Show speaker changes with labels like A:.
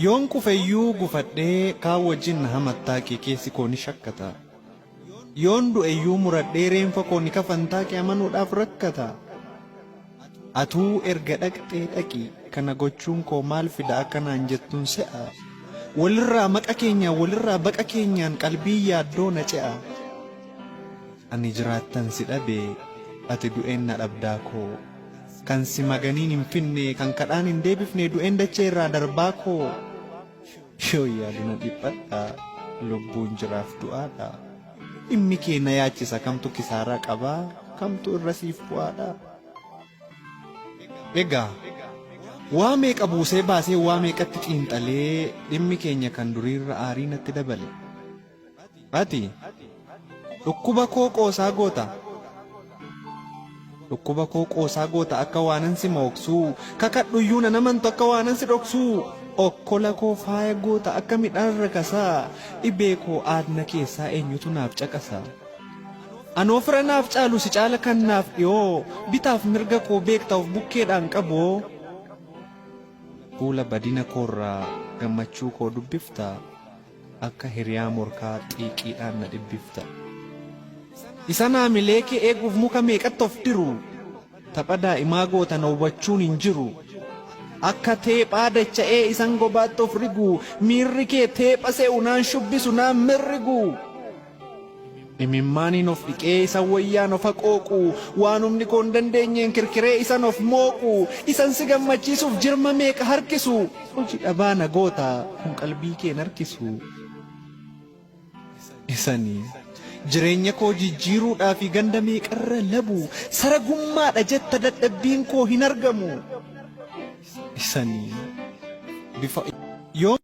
A: Yoon kufeyyuu gufadhee kaan wajjin na hamattaa kee keessi koo ni shakkata. Yoon du'eyyuu muradhee reenfa koo ni kafantaa kee amanuudhaaf rakkata. Atuu erga dhaqxee dhaqi kana gochuun koo maal fida akka naan jettun se'a. Walirraa maqa keenyaan walirraa baqa keenyaan qalbiin yaaddoo na ce'a. Ani jiraattan si dhabe ati du'een na dhabdaa koo. Kan si maganiin hin finne kan kadhaan hin deebifne du'een dachee irraa darbaa koo. Yoon yaadu nan dhiphadha lubbuun jiraaf du'aadha. Dhimmi kee na yaachisa kamtu kisaaraa qabaa kamtu irra siif bu'aadha. Egaa waa meeqa buusee baasee waa meeqatti xiinxalee dhimmi keenya kan duriirra aarii natti dabale. Ati dhukkuba koo qoosaa goota. Dhukkuba koo qoosaa goota akka waanan si mooksuu kakadhuyyuu nan amantu akka waanan si dhoksuu okkola koo faaya goota akka midhaan rakasaa dhibee koo aadna keessaa eenyutu naaf caqasa. Anoo fira naaf caalu si caala kan naaf dhiyoo bitaaf mirga koo beekta of bukkeedhaan qaboo fuula badina koorraa gammachuu koo dubbifta. Akka hiriyaa morkaa xiiqiidhaan na dhibbifta. Isa naamilee kee eeguuf muka meeqatti of diru. Tapha daa'imaa goota na hubachuun hin jiru. Akka teephaa dacha'ee isan gobaatti of rigu. Miirri kee teepha se'u naan shubbisu naan mirrigu. Imimmaaniin of dhiqee isan wayyaan of haqooqu, waan humni koo hin dandeenyeen kirkiree isan of mooqu, isan si gammachiisuuf jirma meeqa harkisu, hoji dhabaa na goota kun qalbii kee hin harkisu. Isani jireenya koo jijjiiruudhaafi ganda meeqarra labu, saragummaadha jetta dadhabbiin koo hin argamu. Isani bifa yoo.